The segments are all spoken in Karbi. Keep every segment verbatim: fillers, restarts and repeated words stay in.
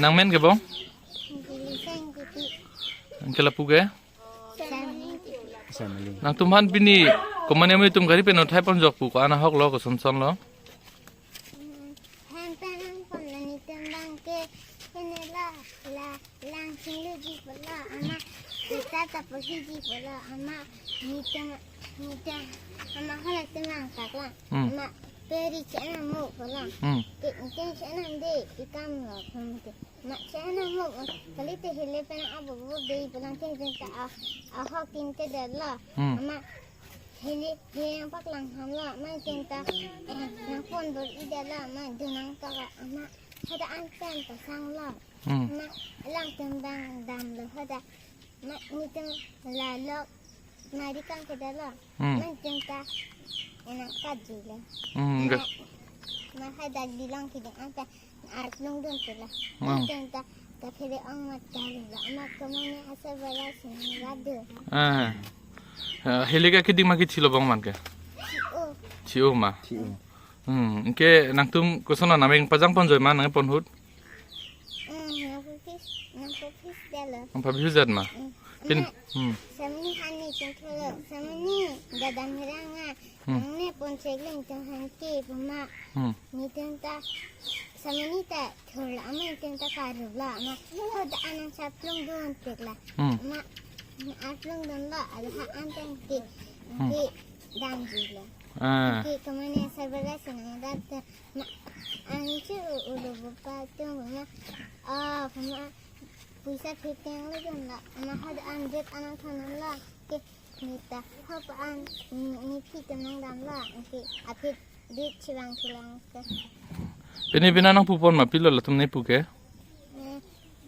Nangmen ke bong? Bilisen Titi. Anke lapu ke? Samini Titi. Samini. Nangtum aphan pini komatne amonit atum gari pen uthai ponjok pu ko-an ahok lo, kosonson lo? Hmm, hem pen nangpon la netum abang ke hene la, la Langsing luji pulo ama, kita ta puji pulo ama, netum, netum ama hala temang takla. Hmm. Ama peri chena mo pulo. Hmm. Ke, ke chena de ikam lo pun ke. Ma chena mo, kalite hele pen abo bo de pulang ke ta a, ahok tin te de lo. Hmm. Ama hele, hele yang paklang ham lo, ma tin ta, eh, nangpon bor i de lo, ma dunang ta lo, ama hadak an pen ta sang lo. Hmm. Ma, alangtum abang damlo hadak. Ma, netum la lok mari kang kedalo. Hmm. Ma, netum ta enang kajilo. Hmm, ma, ga- ma, hadak dilong kiding anta arlung dun tula. Hmm. Netum ta kaphere ong mat kalilo. Ma, komatne asar bala sini ladu. Ah. Ah, hele ke kiding ma kithi lo bong man ke? Chi-o. Chi-o ma. Chi-o. Hmm, anke nangtum koson nameng pajang ponjoi ma nangpon ahut? Hmm, nangpon phis, nangpon phis dalo. Nangpon phis jat ma? Hmm. Pin, ma, hmm. Samini hani chingtholo, samini dadam hiranga. Hmm. Nangne pon chekling tang han ke puma. Hmm. Netum ta, samini ta thurla ama netum ta karupla ama. Hadak an nang chaplung dun pekla. Hmm. Ma, arlung dunlo, ada ha an tang ke. Hmm. Ke damjilo. Ah. Ke komatne asar bala sini ladu. Ma, anchu ulo bopa tung ma, ah, ma, puisa phiteng lo jon la, ma hadak an jet anang thanon la, ke neta, hop an, ni, ni phi tenang dam la, ke aphi dit chivang chulang ke. Pini pina nangpupon ma pilo latum nepu ke? Eh,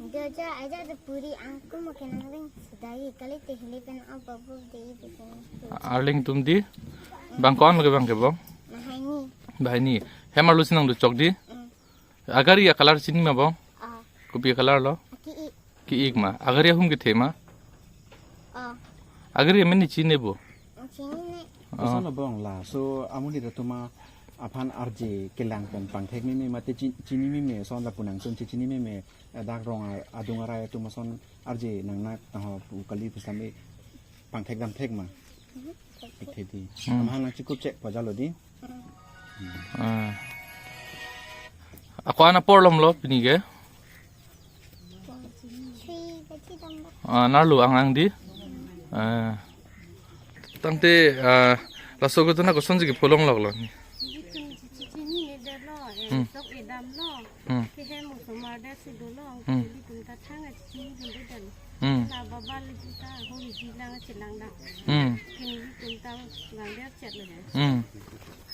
doja aja de puri angkum ke nang ring sudai kali te hili pen apa bu de ibu pen. Arleng tum di? Bang ko-an lo ke bang ke bong? Bahai ni. Bahai ni. Hem arlo si nangdo chok di? Mm. Agari a-color chini ma bong? Ah. Kopi a-color lo? Ki-ik. Ki-ik ma. Agari ahum kethe ma? Ah. Agari amen ni chini bo? Chinine. Ah. Koson lo bong laso amonit atum aphan arje kelang pen pangthek meme mate chi-, chini meme, son lapu nangtum chechini meme, eh, dak rong a-, adung arai atum ason arje nangnak, ah, pu kali pusitame pangthek damthek ma? Mhm. Thekthe di. Hmm. Amahang nangchikup chek pajalo di. Hmm. Ah. Ako-an apor lom lo pini ke? Sri Beti Dambak. Ah, nerlo angang di? Ah. Tangte, ah, laso ko tuna kosonsi kepholong lok lo ni? Netum chechinine det lo, eh, hmm, sok edam lo. Hmm. Ke hem osomar det si dolo, hmm, netum ta thang a chechinine det lo. Hmm. La baba le ta ho hiji lang chelang dam. Hmm. Ke netum ta lang det chet lo. Hmm.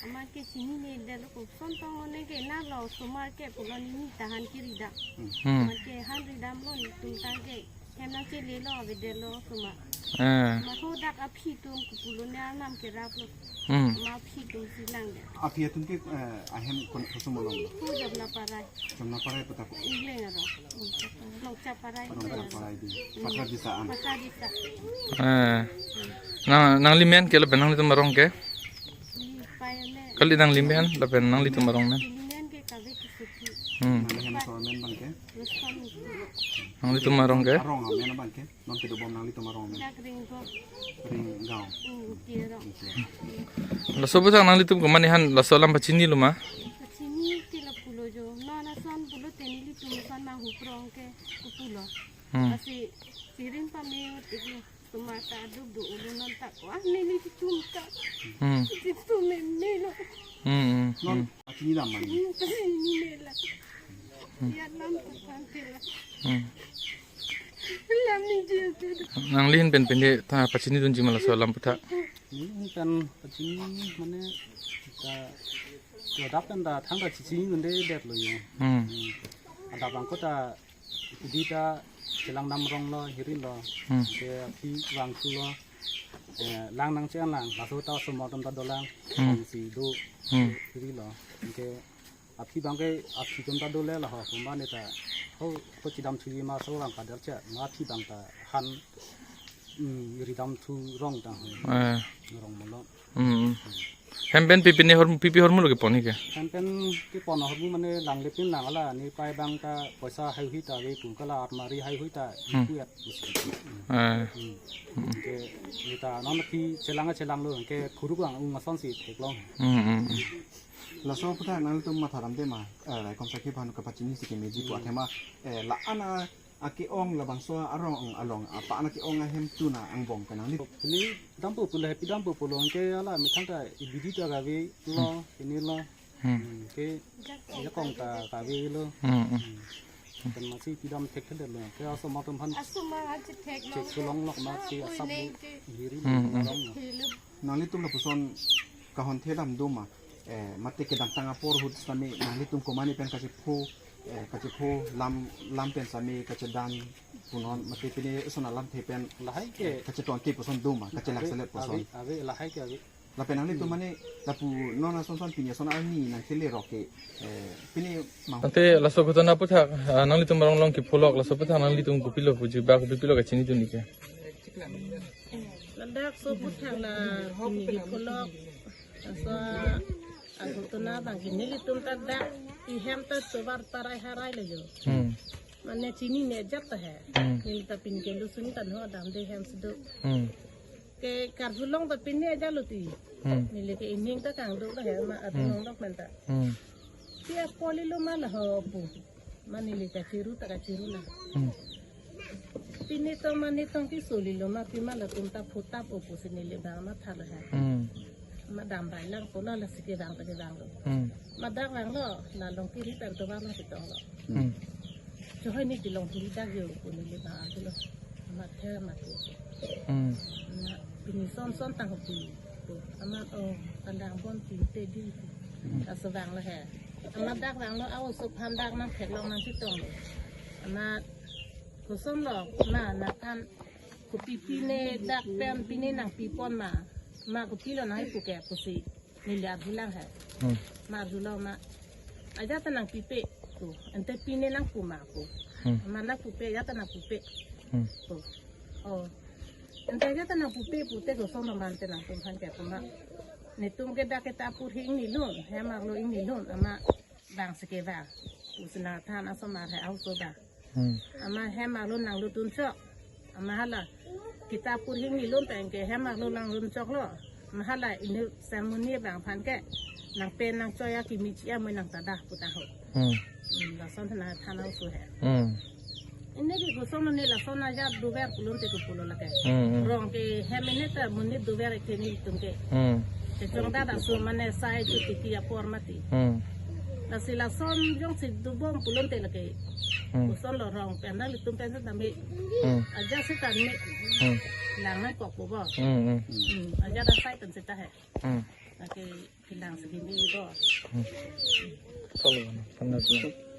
Ama ke chinine det lo, koson tong lo ne ke na lo osomar ke pulo ni ni tahan kiri dam. Hmm. Ama ke han ri dam lo netum ta ke. Hem nangchele lo, avedet lo, suma. Eh. Ma hadak aphi atum kopulo ne arnam kerap lo. Hmm. Ma aphi atum si lang det. Aphi atum ke, eh, ahem kon-, koson malom lo? Ho Jamnaparai. Jamnaparai pata ko? Ingleng aro. Nongchaparai. Nongchaparai di. Hmm. Pakra Disa an. Pakra Disa. Eh. Nang, nanglimen ke lapen nanglitum arong ke? Di payame. Kali nanglimen lapen nanglitum arong men? Limen ke Kave Kisuki. Hmm. Nangli hem aso amen abang ke? Nanglitum arong ke? Arong amen abang ke? Non kedobom nanglitum arong amen? Dak Ringgong. Ringgong. Hmm, Ringgong. Laso bosang nanglitum komatne han laso alam pachini lo ma? Pachini ke lapulo jo. Non ason pulote nelitum ason ma huprong ke kopulo. Hmm. Lasi siring pame utik lo. Suma ta duk do ulo non ta ko ah nelitum ta. Hmm. Netum meme lo. Hmm, hmm, non, hmm. Pachini dam mani. Hmm, pachini mela. Hmm. Ya nam ta pante la. Hmm. Lam ni je te. Nangli ahin pen pen de ta pachini dunji ma laso alam aphuthak? Nehin pen pachini mane ta, ta adap pen ta thang ta chechinine det lo yo. Hmm. Hmm. Adap abang ko ta Udi ta chelang dam rong lo, hiri lo. Hmm. Ke aphi vangthu lo. Eh, lang nangche-an lang, laso ta osomar atum ta dolang. Hmm. Ong si do. Hmm. Hiri lo. Ke aphi abang ke aphi atum ta dole lo ho, komatne ta. Ho, ho chedam thuji ma so abang kader che, ma aphi abang ta han. Hmm, ridam thu rong tang. Eh. Rong malom. Hmm. Hem pen pi pine hor, pi pi hormu lo kepon ke? Hem pen kepon hormu mane langle pin lang ala nepei abang ta poisa haihui ta ave pu kala almari haihui ta Hmm. iku et. Eh. Hmm. Ke neta non phi chelang chelang lo ke khuruk lang ung asonsi theklong. Hmm, hmm, hmm. Laso aputhak nanglitum matha damde ma, eh, raikom sakhi aphan kapachini si kemeji pu athema, eh, la-an ake-ong labangso arong along apa-an ake-ong ahem tuna angbong pen nangli. Pini dampo pulo, happy dampo pulo, anke ala methang ta ibidi ta kave lo, ini lo. Hmm. Hmm, ke jakong ta kave lo. Hmm, hmm. Hmm. Pen masi pidam thekthedet lo. Ke asomar atum aphan asomar aji thek lo. Chek sulong lok masi asap lo. Hiri Hmm, hmm. Lorong lo. Nanglitum lapuson kahonthe dam do ma, eh, mate kedamtang apor ahut sami nanglitum komane pen kachepho, eh, kachepho lam, lam pen sami kachedan punon mate pine eson alamthe pen, lahai ke, eh, kachetong ke puson do ma, kachelak ave, selet puson. Ave, ave, lahai ke ave. Lapen nanglitum mane lapu non ason son pine ason arni nangkele rok ke, eh, pine mang. Ante laso ghotona aputhak, ah, nanglitum arong along kepholok, laso aputhak nanglitum kopilo puji ba kopi pilo kachini tuni ke? Ladak laso aputhak la pini kepholok, laso aghotona abang ke nelitum ta dak ihem ta sobar parai harai lo jo. Hmm. Mane chinine ajat ta he. Hmm. Neli ta pini ke lusung ta no damde hem si do. Hmm. Ke karjulong ta pini ajat lo ti. Hmm. Neli ke ining ta kangduk lo he ma Hmm. arjulong dok men ta. Hmm. Ti apoli lo ma laho pu. Ma neli kachiru ta kachiru na. Hmm. Pini to ma nitong keso lilo ma pima latum ta phutap o pusi neli abang matha lo he. Hmm. Ma dam rai lang pulo lasi kevang ta kevang lo. Hmm. Ma dak vanglo, la longkiri pen tovar lo chetong lo. Hmm. Chohoi ne kelongkiri dak jo pu neli abang ake lo. Ma the ma the. Hmm. Na pini son son tang pi. Amat o, kandang bon pinte di. Hmm. Laso vanglo he. Amat dak vanglo, a-oso aphan dak nangtheklong nangchetong lo. Amat koson lo, ma, nathan kopi pine dak pen pine nangpipon ma. Ma kopilo nangkipu ke pusi neli arjulang he. Hmm. Ma arjulo ma. Ajat ta nangpipe pu. Ante pine nangpu ma pu. Hmm. Ma nangpupe, ajat ta nangpupe Hmm. pu. O. Ante ajat ta nangpupe pute koson lo ma ante nangtum aphan ke pu ma. Netum ke dak ke ta pur hing ni lun, hem arlo ing ni lun, amat vang si kevang. Pusi nathan asomar he a-oso dak. Hmm. Amat hem arlo nanglut dunchok. Amat hala kita pur hing ni lun pen ke hem arlo nanglut chok lo. Amat hala ini sermoni abang aphan ke nangpen nangchoi akimi chi amoi nangta dak pu ta ho. Hmm. Hmm, lason nathan a-oso he. Hmm. Ini ke koson ne lason ajat dover pulote kopulo lake. Hmm, hmm. Rong ke hem ini ta monit dover ke nelitum ke. Hmm. Kechongdat aso mane sai chuti pi apor mati. Hmm. Lasi lason jongsi dobom pulote lake. Hmm. Koson lo rong pen nanglitum pen seta me. Hmm. Ajat seta me. Hmm. Lang nangkok po bo. Hmm, hmm. Hmm. Ajat asai pen seta he. Hmm. Lake kelang si kimi bo. Hmm. Kalau mana? Tanggal sembilan.